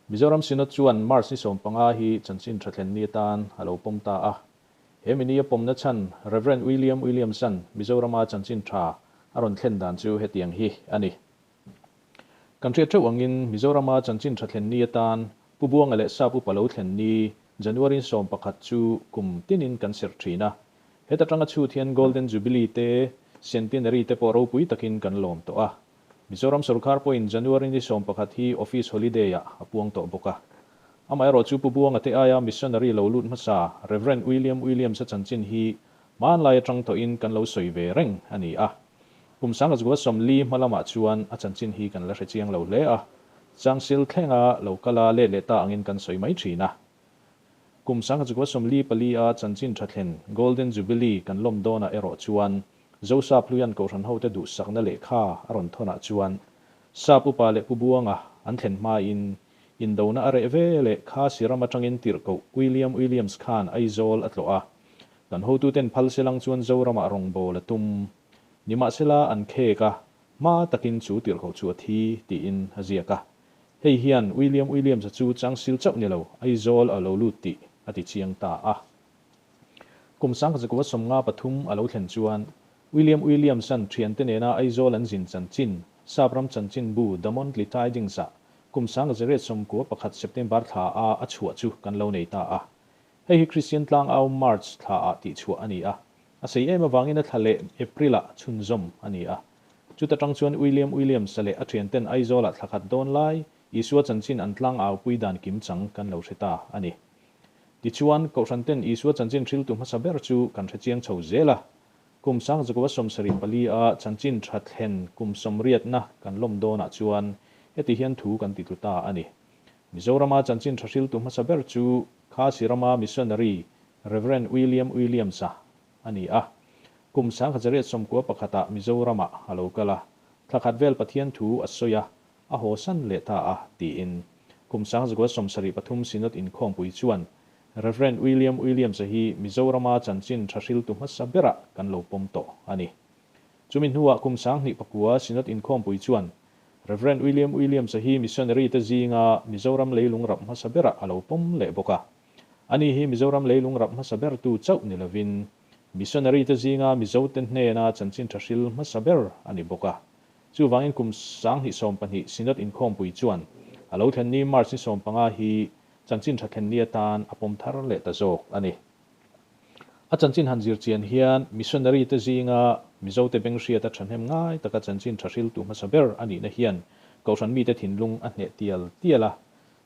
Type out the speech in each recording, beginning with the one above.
Mizoram Synod chuan March ni 15 hi Chanchin Tha thlen ni atan a lo pawm ta a. He mi ni a pawmna chhan Rev. William Williams-a'n Mizorama Chanchin Tha a rawn thlen dan chu hetiang hi a ni. Kan hriat theuh angin Mizorama Chanchin Tha thlen ni atan Pu Buanga leh Sap Upa lo thlen ni January 11 chu kum tinin kan serh thin a. Heta tanga chhut hian Golden Jubilee te, Centenary te pawh ropui takin kan lawm tawh a. Mizoram sorkar pawhin January ni 11 hi Office Holiday-ah a puang tawh bawk a. Amaherawhchu Pu Buanga te aia Missionary lo lut hmasa Rev. William Williams-a chanchin hi hmanlai atang tawhin kan lo sawi ve reng a ni a. Kum sangazgua 40 hma lamah chuan a chanchin hi kan la hre chiang lo hle a, Changsil thlenga lo kala let leh ta angin kan sawi mai thin a. Kum sangazgua 44 a chanchin tha thlen Golden Jubilee kan lawm dawnah erawh chuan Zosap Hluian Kohhran hote duhsakna lehkha a rawn thawnah chuan Sap upa leh Pu Buanga an thlen hmain indona a reh ve leh kha Siram atangin tirhkoh William Williams khan Aizawl a tlawh a, kan hotuten phal selang chuan Zoramah rawngbâwl a tum. Nimahsela an khek a, hma takin chu tirhkoh chu a thi tiin a ziak a. Hei hian William Williams-a chu changsil chauh ni lo Aizawl a lo lut tih a ti chiang ta a. Kum sangkazakua 53 a lo thlen chuan William Williams-a'n thiante nena Aizawl an zin chanchin, Sap ram chanchinbu The Monthly Tidings-ah kum 1991 September thla a a chhuah chu kan lo nei ta a. Hei hi Kristian tlangau March thla ah tihchhuah a ni a, a sei em avangin a thla leh April-ah chhunzawm a ni a. Chuta tang chuan William Williams-a leh a thianten Aizawlah thla khat dawn lai Isua chanchin an tlangau pui dan kimchang kan lo hre ta a ni. Tichuan, Kohhranten Isua chanchin hriltu hmasa ber chu kan hre chiang chho zel a. Kum sangzakua 74 a chanchin tha thlen kum sawmriatna kan lawm dawnah chuan heti hian thu kan ti tlu ta a ni. Mizorama chanchin tha hriltu hmasa ber chu Khasi rama missionary Rev. William Williams-a a ni a. Kum 1991 ah Mizoramah a lo kal a, thla khat vel Pathian thu a sawi a, A haw san leh ta a, tiin. Kum 1973 Synod inkhawmpui chuan Rev. William Williams-a hi Mizorama chanchin tha hriltu hmasa berah kan lo pawm tawh a ni. Chumi hnuah kum 2009 Synod inkhawmpui chuan Rev. William Williams-a hi missionary te zinga Mizoram leilung rap hmasa berah a lo pawm leh bawk a. Ani hi Mizoram leilung rap hmasa bertu chauh ni lovin missionary te zinga Mizote hnena chanchin tha hril hmasa ber a ni bawk a. Chuvangin kum 2020 Synod inkhawmpui chuan a lo thlen ni March ni 15 hi chanchin tha thlen ni atan a pawm thar leh ta zawk a ni. A chanchin han zir chian hian missionary te zinga Mizote beng hriata thahnem ngai taka chanchin tha hriltu hmasa ber a nihna hian Kohhran mite thinlung a hneh tial tial a.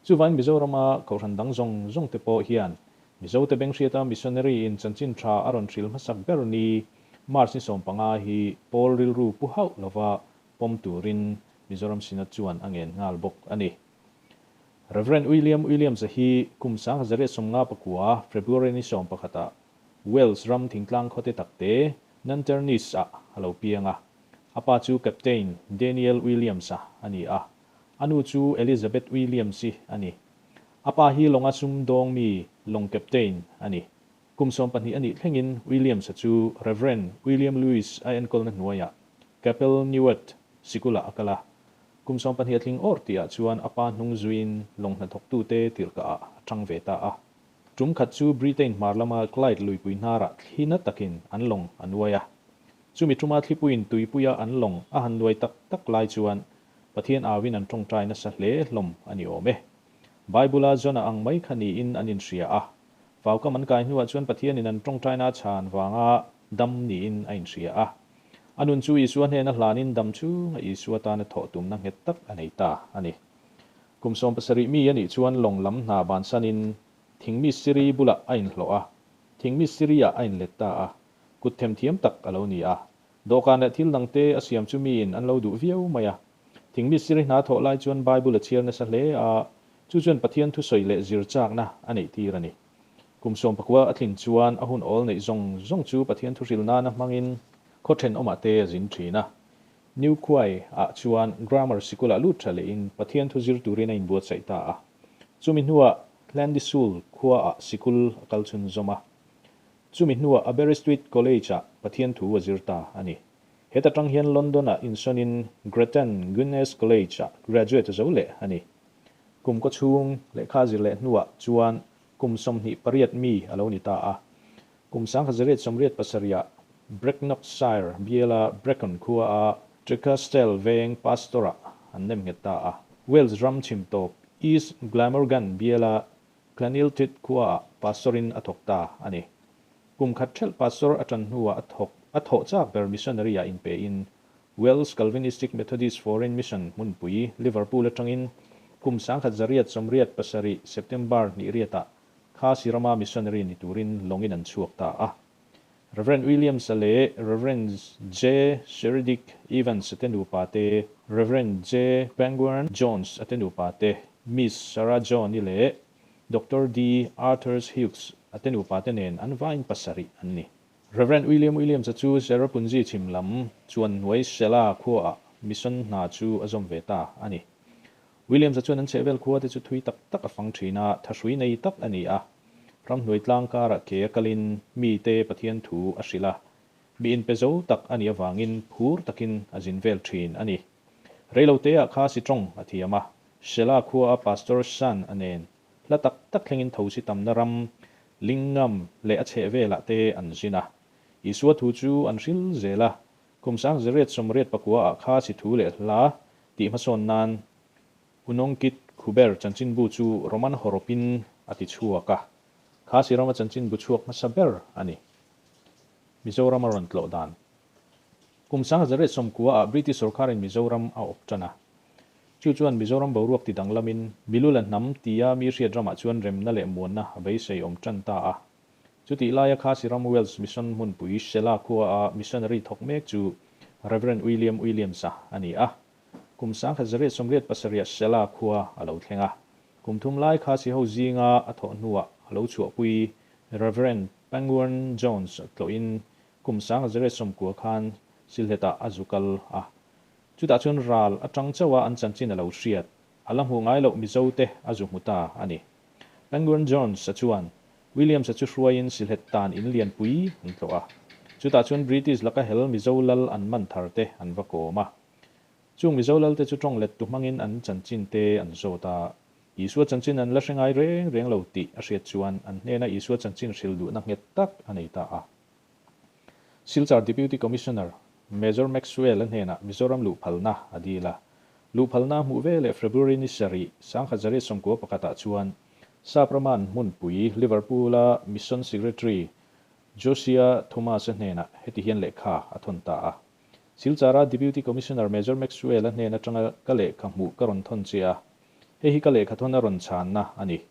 Chuvangin Mizorama Kohhran dang zawng zawng te pawh hian Mizote beng hriata missionary in chanchin tha a rawn hril hmasak ber ni March ni 15 hi pawl rilru pu hauh lova pawm turin Mizoram Synod chuan a ngen nghal bawk a ni. Rev. William Williams-a hi kum 1959 February ni 11 ah Wales ram thingtlang khawte takte Nanternis-ah a lo piang a. A pa chu Captain Daniel Williams-a a ni a, a nu chu Elizabeth Williams-i a ni. A pa hi lawnga sumdawng mi lawng captain a ni. Kum 20 a nih thlengin Williams-a chu Rev. William Lewis a enkawlna hnuaiah Capel Newydd sikulah a kal a. Kum 20 a tling awr tihah chuan a pa hnung zuiin lawng hnathawktute tirhkahah a tang ve ta a. Tum khat chu Britain hmar lama Clyde luipui hnarah thli na takin an lawng a nuai a. Chumi tuma thlipuiin tuipuia an lawng a han nuai tak tak lai chuan Pathian auin an tawngtai nasa hle hlawm a ni awm e. Bible-a Jonah ang mai kha niin an inhria a. Vaukam an kai hnuah chuan Pathianin an tawngtaina a chhan vanga dam niin a inhria a. A nun chu Isua hnena hlanin dam chunga Isua tana thawh tumna nghet tak a nei ta a ni. Kum 17 mi a nih chuan lawng lam hna bansanin thingmistiri bulah a inhlawh a, thingmistiri-ah a inlet ta a. Kut themthiam tak a lo ni a. Dawhkan leh thil dangte a siam chu miin an lo duh viau mai a. Thingmistiri hna thawh lai chuan Bible a chhiar nasa hle a, chu chuan Pathian thusawi leh zir chakna a neih tir a ni. Kum 19 a tlin chuan a hun awl neih zawng zawng chu Pathian thuhril nana hmangin khaw thenawmah te a zin thin a. New Quay ah chuan Grammar sikulah lut tha lehin Pathian thu zir turin a inbuatsaih ta a. Chumi hnuah Llandysul khuaah sikul a kal chhunzawm a. Chumi hnuah Aberystwyth College-ah Pathian thu a zir ta a ni. Heta tang hian London-ah insawnin Grattan Guinness College-ah graduate a zo leh a ni. Kum kaw chhung lehkha a zir leh hnuah chuan kum 28 mi a lo ni ta a. Kum 1887 ah Brecknockshire biala Brecon khuaa Trecastell veng pastor-ah an nemnghet ta a. Wales ram chhim tawp East Glamorgan biala Llanilltud khuaah pastor-in a thawk ta a ni. Kum khat ṭhelh pastor a ṭan hnuah a thawk a thawh chak ber missionary-ah inpein Wales Calvinistic Methodist Foreign Mission hmunpui Liverpool aṭangin kum 1887 September ni riatah Khasi rama missionary ni turin lawngin an chhuak ta a. Rev. Williams-a leh Rev. J. Ceredig Evans-a te nupa te, Rev. J. Pengwern Jones-a te nupa te, Miss Sarah John-i leh Doctor D. Arthurs Hughes-a te nupa te nen an vain pasarih an ni. Rev. William Williams-a chu Cherrapunji chhim lam chuan hnuai Shella khuaah mission hna chu a zawm ve ta a ni. Williams-a chuan an chhehvel khua te chu thui tak tak a fang thin a, thahrui nei tak a ni a. Ramhnuai tlang karah ke a kalin mite Pathian thu a hrilh a, mi inpe zo tak a nih avangin phur takin a zin vel thin a ni. Reiloteah kha si tawng a thiam a, Shela khua a Pastor Shan a nen hla tak tak thlengin thosi tamna ram, Lingam leh a chhehvelah te an zin a. Isua thu chu an hril zel a, kum 1889 ah kha si thu leh hla tih hmasawn nan Unongkit Khuber chanchinbu chu Roman hawrawpin a ti chhuak a, Khasi rama chanchinbu chhuak hmasa ber a ni. Mizoram a rawn tlawh dan. Kum 1890 ah British sorkarin Mizoram a awp tan a. Chu chuan Mizoram boruak ti danglamin Milula hnam tia mi hriat ramah chuan remna leh muanna a beisei awm tan ta a. Chutih laia Khasi ram Wales Mission hmunpui Shella khuaa missionary thawk mek chu Rev. William Williams-a a ni a. Kum 1887 Shella khua a lo thleng a. Kum thum lai Khasi ho zinga a thawh hnuah a lo chhuahpui Rev. Pengwern Jones tlawhin kum 1890 khan Sylhet-ah a zu kal a. Chutah chuan ral atang chauha an chanchin a lo hriat, a la hmuh ngai loh Mizote a zu hmu ta a ni. Pengwern Jones-a chuan Williams-a chu hruaiin Sylhet tan in lianpui an tlawh a. Chutah chuan British laka hel Mizo lal an man thar te an va kawm a. Chung Mizo lalte chu tawng let tu hmangin an chanchin te an zawt a. Isua chanchin an la hre ngai reng reng lo tih a hriat chuan an hnena Isua chanchin hril duhna nghet tak a nei ta a. Silchar Deputy Commissioner Major Maxwell-a hnenah Mizoram luhphalna a dil a. Luhphalna a hmuh veleh February ni sarih, 1991 ah chuan Sap-Raman hmunpui Liverpool-a Mission Secretary Josiah Thomas-a hnenah heti hian lehkha a thawn ta a. Silchara Deputy Commissioner Major Maxwell-a hnen atanga ka lehkha hmuh ka rawn thawn che a. Hei hi ka lehkha thawn a rawn chhanna a ni.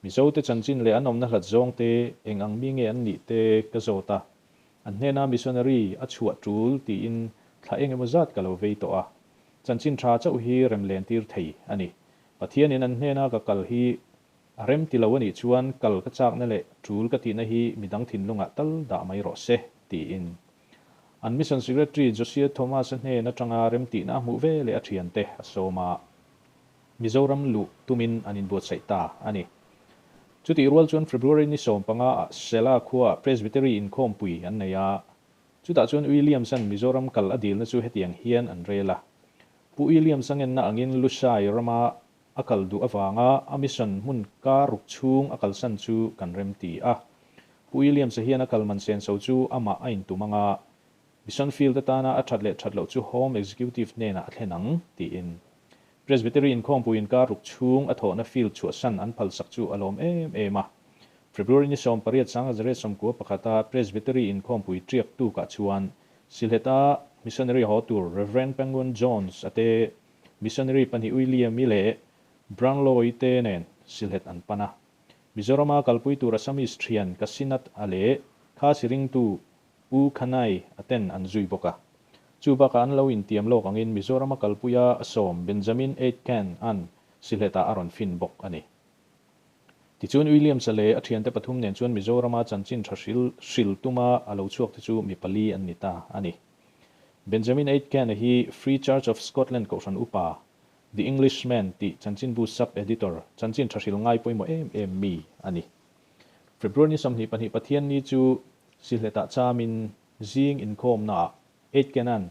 Mizote chanchin leh an awmna hlat zawng te, eng ang mi nge an nih te ka zawt a. An hnena missionary a chhuah tul tiin thla eng emaw zat ka lo vei tawh a. Chanchin tha chauh hi rem len tir thei a ni. Pathianin an hnena ka kal hi a rem ti lo a nih chuan kal ka chakna leh tul ka tihna hi midang thinlungah tal dah mai rawh se, tiin. An Mission Secretary Josiah Thomas-a hnen atanga remtihna a hmuh ve leh a thiante a sawm a, Mizoram luh tumin an inbuatsaih ta a ni. Chutih rual chuan February ni 15 ah Sela khuaah Presbytery inkhawmpui an nei a, chutah chuan Williams-a'n Mizoram kal a dilna chu hetiang hian an rel a. Pu Williams-a ngenna angin Lushai rama a kal duh avanga a mission hmun kar ruk chhung a kalsan chu kan remti a. Pu Williams-a hian a kal man senso chu amah a intum anga mission field atana a that leh that loh chu Home Executive hnenah a thlen ang, tiin. Presbytery inkhawmpui inkar ruk chhung a thawhna field chhuahsan an phalsak chu a lawm em em a. February ni 18 1991 a Presbytery inkhawmpui tiak tukah chuan Sylhet-a missionary haw tur Rev. Penguin Jones-a te, missionary pahnih William-i leh Brownlow-i te nen Sylhet an pan a. Mizorama kalpui tur Assamese thian Kasinath-a leh Khasi ringtu U Khanai a ten an zui bawk a. Chu bakah an lo intiam lawk angin Mizorama kalpuia a sawm Benjamin Aitken-a'n Sylhet-ah a rawn fin bawk a ni. Tichuan Williams-a leh a thiante pathum nen chuan Mizorama chanchin tha hril hril tuma a lo chhuak te chu mi pali an ni ta a ni. Benjamin Aitken-a hi Free Church of Scotland kohhran upa, The Englishman tih chanchinbu sub-editor, chanchin tha hril ngai pawimawh em em mi a ni. February ni 22 Pathianni chu Sylhet-ah chamin zing inkhawmnaah Aitken-a'n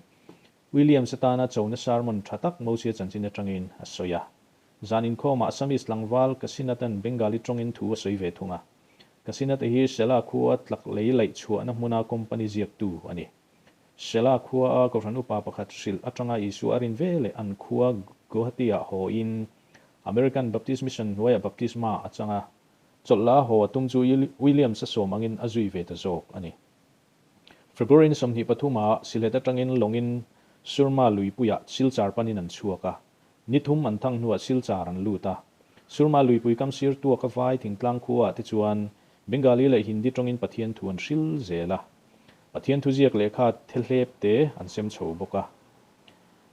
Williams atana chona sermon tha tak Mosia chanchin atangin a sawi a. Zan inkhawmah Assamese tlangval Kasinathan Bengali tawngin thu a sawi ve thung a. Kasinatha hi Shella khua tlak lei laih chhuahna hmuna company ziaktu a ni. Shella khuaa Kohhran upa pakhat hrilh atanga Isua a rin ve leh an khua Guwahati-ah hawiin American Baptist Mission hnuaiah baptisma a chang a. Chawlh la haw a tum chu Williams-a sawm angin a zui ve ta zawk a ni. February ni 23 ah Sylhet atangin lawngin Surma luipuiah Silchar panin an chhuak a. Ni thum an thang hnuah Silchar an lut a. Surma luipui kam sir tuaka vai thingtlang khuaah te chuan Bengali leh Hindi tawngin Pathian thu an hril zel a. Pathian thuziak lehkha thehlep te an sem chho bawk a.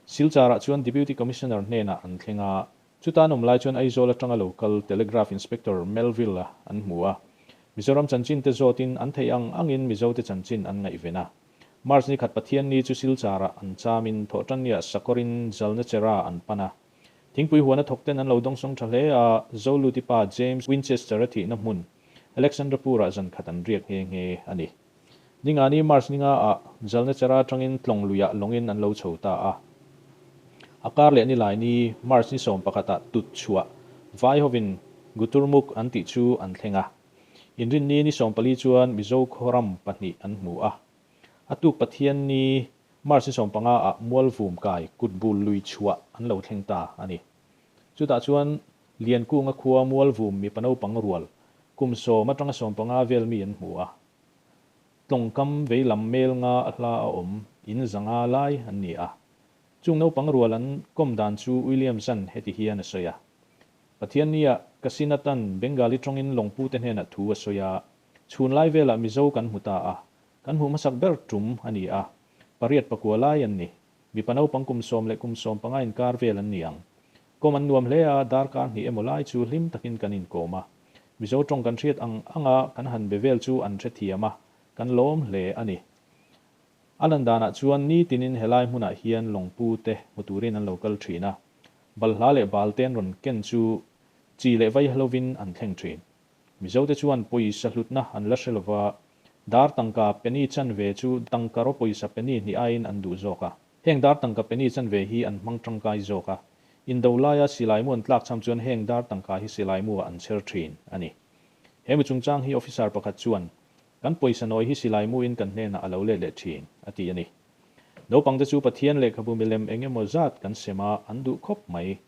Silcharah chuan Deputy Commissioner hnenah an thleng a. Chuta an awm lai chuan Aizawl atanga lo kal Telegraph Inspector Melville-a an hmu a. Mizoram chanchin te zawtin an theih ang angin Mizote chanchin an ngaihven a. March ni khat Pathianni chu Silcharah an chamin Thawhtanniah Sakawrin Jalnachera an pan a. Thingpui huana thawkten an lo dawngsawng tha hle a, Zoluti pa James Winchester-a thihna hmun Alexandrapur-ah zan khat an riak nghe nghe a ni. Ningani March ninga ah Jalnachera atangin tlawng luiah lawngin an lo chho ta a. A kar leh nilai ni March ni 11 ah tut chhuah vai hovin Guturmuk an tih chu an thleng a. Inrinni ni 14 chuan Mizo khawram pahnih an hmu a. A tuk Pathian ni March ni 15 ah Mualvum kai kutbul lui chhuah an lo thleng ta a ni. Chutah chuan Liankunga khua Mualvum mipa naupang rual kum 10 atanga 15 vel mi an hmu a. Tlawngkam veilam mel nga a hla a awm in 500 lai an ni a. Chung naupang rual an kawm dan chu Williams-a'n heti hian a sawi a. Pathiannia Kasinathan Bengali tawngin lawngpute hnenah thu a sawi a. Chhun lai velah Mizo kan hmu ta a. Kan hmuh hmasak ber tum a ni a. Pariat pakua lai an ni. Mipa naupang kum 10 leh kum 15 inkar vel an ni ang. Kawm an nuam hle a, darkar hnih emaw lai chu hlim takin kan inkawm a. Mizo tawng kan hriat ang anga kan han be vel chu an hrethiam a, kan lawm hle a ni. A lan danah chuan nitinin helai hmunah hian lawngpu te hmu turin an lo kal thin a, balhla leh bal te an rawn ken chu chi leh vai hlovin an thleng thin. Mizo te chuan pawisa hlutna an la hre lova, dar tangka penny chanve chu tangka raw pawisa penny hnih aiin an duh zawk a. Heng dar tangka penny chanve hi an hmang tangkai zawk a, indo laia silaimu an tlakchham chuan heng dar tangka hi silaimu ah an chher thin a ni. He mi chungchang hi officer pakhat chuan, Kan pawisa nawi hi silaimu in kan hnenah a lo let leh thin, a ti a ni. Naupangte chu Pathian lehkhabu milem eng emaw zat kan sem a, an duh khawp mai.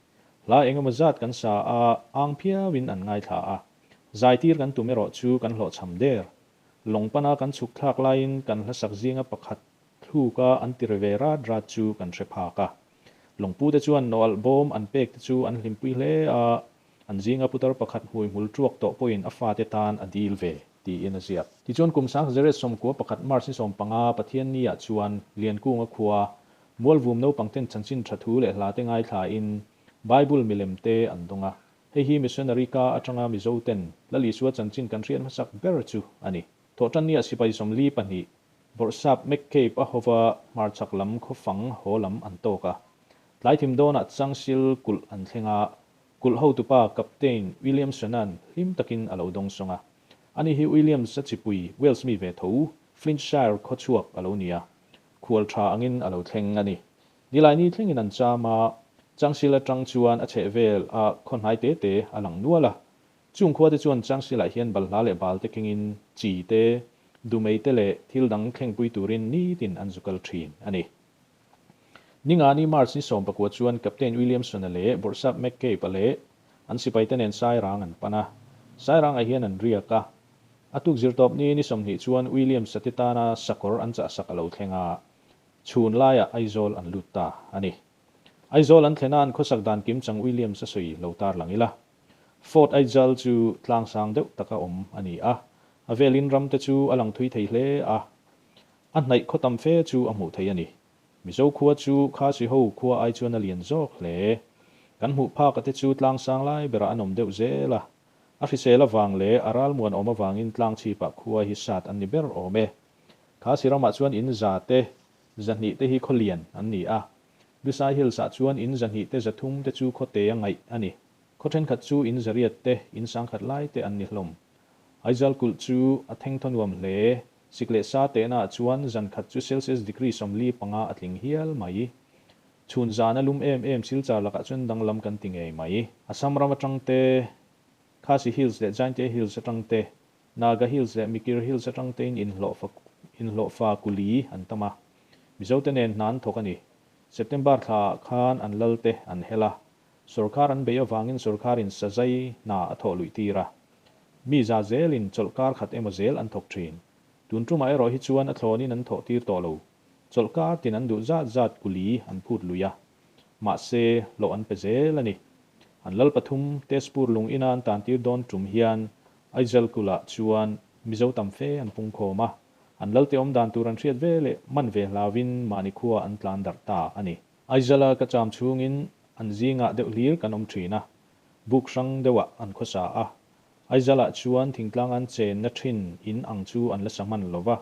Hla eng emaw zat kan sa a, ang phiauin an ngaithla a. Zaitir kan tum erawh chu kan hlawhchham der. Lawng pana kan chhuk thlak laiin kan hlasak zinga pakhat thluka an ti ve rat rat chu kan hre phak a. Lawngpute chuan nawalh bawm an pek te chu an hlimpui hle a, an zinga putar pakhat hmuihmul tuak tawh pawhin a fate tan a dil ve, tiin a ziak. Tichuan kum 1991 March ni 15 Pathianni-ah chuan Liankunga khua Mualvum naupangten chanchin tha thu leh hlate ngaithlain Bible milem te an dawng a. Hei hi missionary ka atanga Mizo ten Lal Isua chanchin kan hriat hmasak ber chu a ni. Thawhtannia sipai 42 Bawrhsap McCabe a hova hmarchhak lam khawfang haw lam an tawk a. Tlaithim dawnah Changsil kulh an thleng a, kulh hotupa Captain Williamson-a'n hlim takin a lo dawngsawng a. Ani hi Williams-a chipui Wales mi ve tho, Flintshire khawchhuak a lo ni a. Khual tha angin a lo thleng a ni. Nilaini thlengin an cham a, Changsil atang chuan a chhehvel a khaw hnai te te a lang nual a. Chung khua te chuan Changsilah hian balhla leh bal te kengin chi te, dumei te leh thil dang thlengpui turin nitin an zu kal thin a ni. Ningani March ni 19 chuan Captain Williamson-a leh Bawrhsap McCabe-a leh an sipaite nen Sairang an pan a. Sairangah hian an riak a. A tuk zirtawp ni ni 20 chuan Williams-a te tana sakawr an chahsak a lo thleng a. Chhun laiah Aizawl an lut ta a ni. Aizawl an thlena an khawsak dan kim chang Williams a sawi lo tar lang ila. Fort Aijal chu tlangsang deuh taka awm a ni a, a velin ram te chu a lang thui thei hle a, a hnaih khaw tam fe chu a hmuh theih a ni. Mizo khua chu Khasi ho khua ai chuan a lian zawk hle. Kan hmuh phak a te chu tlangsang lai berah an awm deuh zel a. A hrisel avang leh a ralmuan awm avangin tlangchhipah khua hi sat an ni ber awm e. Khasi ramah chuan in za te, 200 te hi khaw lian an ni a. Lusai Hills ah chuan in 200 te 300 te chu khaw te a ngaih a ni. Khaw thenkhat chu in 800 te, in 1000 lai te an ni hlawm. Aizawl kulh chu a thengthaw nuam hle. Sik leh sa tehna ah chuan zan khat chu Celsius degree 45 a tling hial mai. Chhun zana lum em em Silchar lakah chuan danglam kan ti ngei mai. Assam ram atang te, Khasi Hills leh Jaintia Hills atang te, Naga Hills leh Mikir Hills atang tein inhlawhfa inhlawhfa kuli an tam a. Mizote nen hna an thawk a ni. September thlaah khan an lalte an hel a. Sorkar an beih avangin sorkarin sazai hna a thawh luih tir a. Mi za zelin chawlhkar khat emaw zel an thawk thin. Tun tumah erawh hi chuan a thlawnin an thawh tir tawh lo. Chawlhkar tin an duh zat zat kuli an phut lui a. Mahse, hlawh an pe zel a ni. An lal pathum Tezpur lung ina an tan tir dawn tum hian Aijal kulah chuan Mizo tam fe an pungkhawm a. An lalte awm dan tur an hriat veleh man ve hlauin mahni khua an tlan darh ta a ni. Aijala ka cham chhungin an zingah deuh hlir kan awm thin a, buk hrang deuhah an khawsa a. Aizalah chuan thingtlang an chenna thin in ang chu an la sa hman lo va.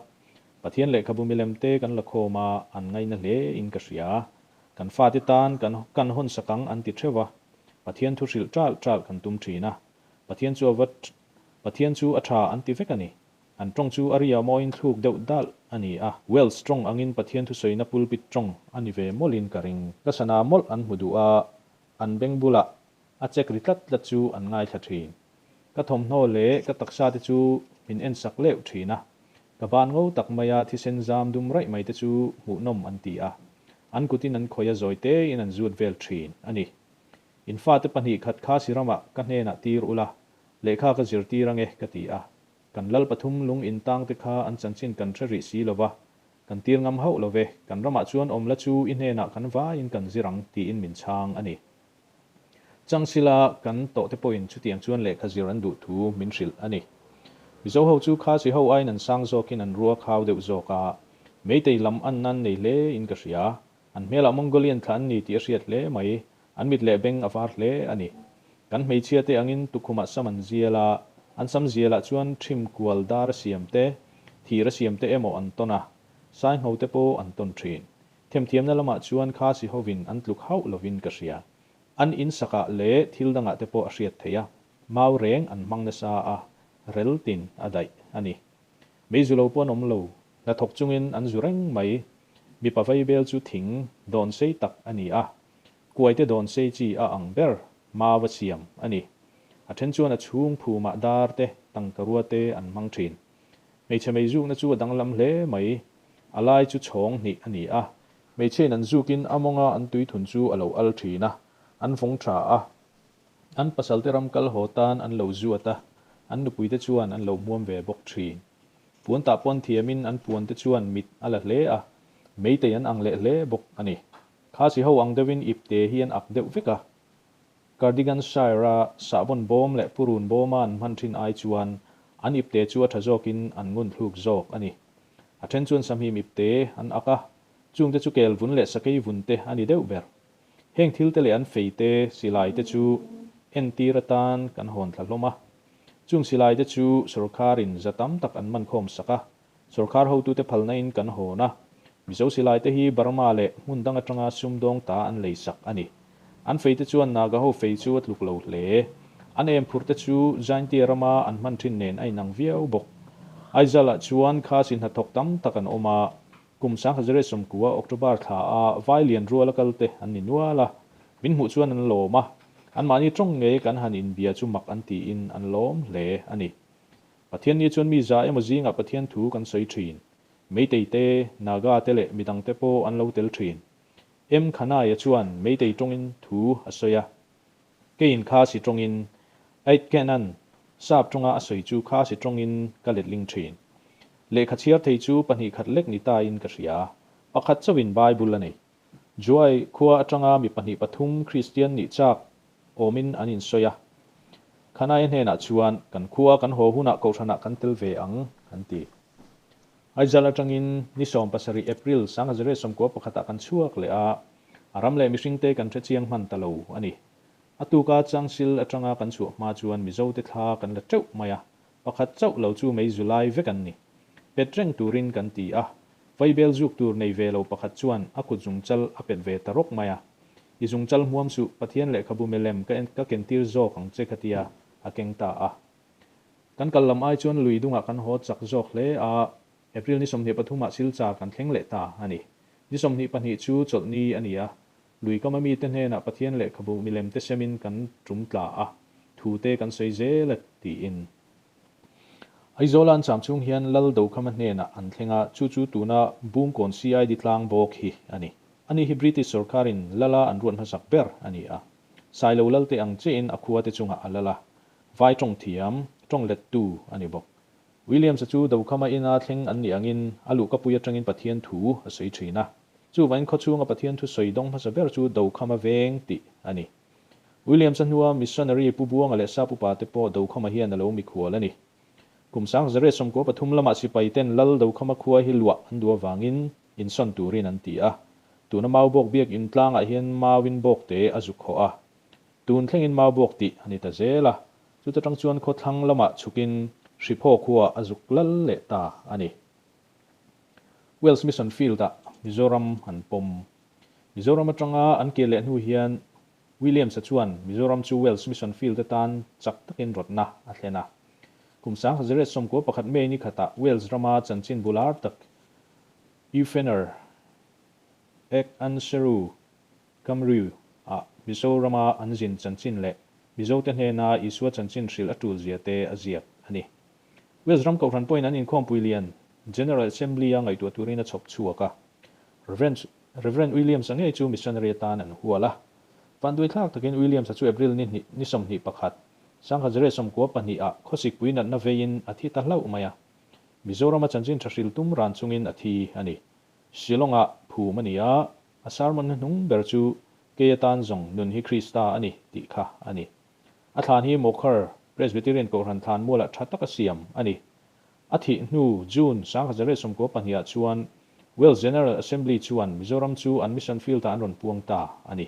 Pathian lehkhabu milem te kan la khawm a, an ngaina hle in ka hria. Kan fate tan kan kan hawn sak ang an ti theuh va. Pathian thu hrilh ṭalh ṭalh kan tum thin a. Pathian chu a va Pathian chu a tha an ti vek a ni. An tawng chu a ria mawiin thluk deuh dalh a ni a, Welsh tawng angin Pathian thusawina pulpit tawng a ni ve mawlhin ka ring. Ka sana mawlh an hmu duh a, an beng bulah a chek ri tlat tlat chu an ngaithla thin. Ka thawmhnaw leh ka taksa te chu min en sak leuh thin a, ka ban ngo tak maia thisen zam dum raih mai te chu hmuhnawm an ti a, an kutin an khawih a zawi tein an zut vel thin a ni. In fate 2 khat Khasi ramah ka hnenah tir ula, lehkha ka zirtir ange ka ti a. Kan lal pathum lung in tang te kha an chanchin kan hre rih si lova, kan tir ngam hauh lo ve, kan ramah chuan awm la chu i hnenah kan vaiin kan zir ang tiin min chhang a ni. Changchila kan tawh te pawhin chutiang chuan lehkha zir an duh thu min hrilh a ni. Mizo ho chu Khasi ho aiin an sang zawkin an rua khau deuh zawk a, Meitei lam an nan nei hle in ka hria. An hmelah Mongolian thla an ni tih a hriat hle mai, an mit leh beng a var hle a ni. Kan hmeichhia te angin tukhumah sam an zial a, an sam zialah chuan ṭhim kual dar a siam te, thir a siam te emaw an tawn a, saingho te pawh an tawn ṭhin. Themthiamna lamah chuan Khasi hovin an tluk hauh lovin ka hria. An insakah leh thil dangah te pawh a hriat theih a, mau reng an hmang nasa a, rel tin a daih a ni. Meizu lo pawh an awm lo, hnathawk chungin an zu reng mai. Mipa vaibel chu thing dawn sei tak a ni a, kuaite dawn sei chi a ang ber mau a siam a ni. A then chuan a chhung phumah dar te, tangkarua te an hmang thin. Hmeichhe mei zukna chu a danglam hle mai, a lai chu chhawng hnih a ni a. Hmeichhein an zukin a mawnga an tuithun chu a lo al thin a, an vawng tha a. An pasalte ram kal haw tan an lo zuat a, an nupuite chuan an lo hmuam ve bawk thin. Puan tah pawn thiamin an puan te chuan mit a la hle a, meitei an ang leh hle bawk a ni. Khasi ho ang deuhin ipte hi an ak deuh vek a. Cardiganshire a sahbawn bawm leh purun bawma an hman thin ai chuan an ipte chu a tha zawkin an ngun thluk zawk a ni. A then chuan sahmim ipte an ak a, chungte chu kel vun leh sakei vun te a ni deuh ber. Heng thil te leh an fei te, silai te chu entir atan kan hawn thla hlawm a. Chung silai te chu sorkarin za tam tak an man khawm sak a, sorkar hotute phalna in kan hawn a. Mizo silai te hi Burma leh hmun dang atanga sumdawng ta an lei sak a ni. An fei te chuan Naga ho fei chu a tluk lo hle. An em phurh te chu Jaintia rama an hman thin nen a inang viau bawk. Aizawl ah chuan Khasi hnathawk tam tak an awm a, Kum 1990 October thla a vai lian rual a kal te an ni nual a, min hmuh chuan an lawm a, anmahni tawng ngei kan han inbia chu mak an tiin an lawm hle a ni. Pathian ni chuan mi za emaw zingah Pathian thu kan sawi thin. Meitei te, Naga te leh midang te pawh an lo tel thin. M Khanaya chuan Meitei tawngin thu a sawi a. Keiin Khasi tawngin Aitkenan sap tawnga a sawi chu Khasi tawngin ka letling thin. Lehkha chhiar thei chu 2 khat lek ni ta in ka hria. Pakhat chauhin Bible a nei. Juai khua atanga mi 2 3 Kristian nih chak awmin an insawi a. Khanai hnenah chuan kan khua kan haw hunah kohhranah kan tel ve ang an ti. Aijal atangin ni 17 April 1991 ah kan chhuak leh a, a ram leh mihringte kan hre chiang hman ta lo a ni. A tuka Changsil atanga kan chhuah hma chuan Mizote thla kan la teuh mai a, pakhat chauh lo chu mei zu lai vek an ni. Pet reng turin kan ti a, vaibel zuk tur nei ve lo pakhat chuan a kut zungchal a pet ve ta rawk mai a. I zungchal hmuam suh, Pathian lehkhabu milem ka ka kentir zawk ang che ka tia, a keng ta a. Kan kal lam ai chuan lui dungah kan haw chak zawk hle a, April ni 23 ah Silchar kan thleng leh ta a ni. Ni 22 chu chawlhni a ni a. Lui kama mite hnenah Pathian lehkhabu milem te semin kan tum tla a, thu te kan sawi zel e, tiin. Aizawla an cham chung hian Lal Dokhama hnenah an thleng a, chu chu tuna Bungkawn CID tlang bawk hi a ni. Ani hi British sawrkarin Lala an ruat hmasak ber a ni a. Sailo Lalte ang chiahin a khuate chungah a lal a, vai tawng thiam, tawng lettu a ni bawk. Williams-a chu Dokhama ina thleng an nih angin a luhkapui atangin Pathian thu a sawi thin a. Chuvangin khawchhunga Pathian thu sawi dawng hmasa ber chu Dokhama veng tih a ni. Williams-a hnua missionary Pu Buanga leh Sap upa te pawh Dokhama hian a lo mikhual a ni. Kum 1993 lamah sipai ten Lal Dokhama khua hi luah an duh avangin insawn turin an ti a. Tuna Maubawk biak in tlangah hian mauin bawkte a zuk khawh a. Tun thlengin Maubawk tih a ni ta zel a. Chuta tang chuan khawthlang lamah chhukin Hriphaw khua a zuk lal leh ta a ni. Wales Mission Field-ah Mizoram an pawm. Mizoram atanga an kir leh hnu hian Williams-a chuan Mizoram chu Wales Mission Field atan chak takin rawtna a thlen a. Kum 1991 May ni khatah Wales rama chanchin bular tak Eufener Ek Anseru Cymru ah Mizorama an zin chanchin leh Mizote hnena Isua chanchin hrilh a tul zia te a ziak a ni. Wales ram kohhran pawhin an inkhawmpui lian General Assembly-a ngaihtuah turin a chhawp chhuak a. Rev. Rev. Williams-a ngei chu missionary atan an hual a. Vanduaithlak takin Williams-a chu April ni hnih ni 21, 1992 ah khawsikpui natna veiin a thi ta hlauh mai a. Mizorama chanchin tha hril tum ran chungin a thi a ni. Shillong-ah phum a ni a, a sermon hnuhnung ber chu Kei atan zawng nun hi Krista a ni tih kha a ni. A thlan hi Mawkhar Presbyterian Kohhran thlan mualah tha taka siam a ni. A thih hnu June 1992 ah chuan Wales General Assembly chuan Mizoram chu an mission field-ah an rawn puang ta a ni.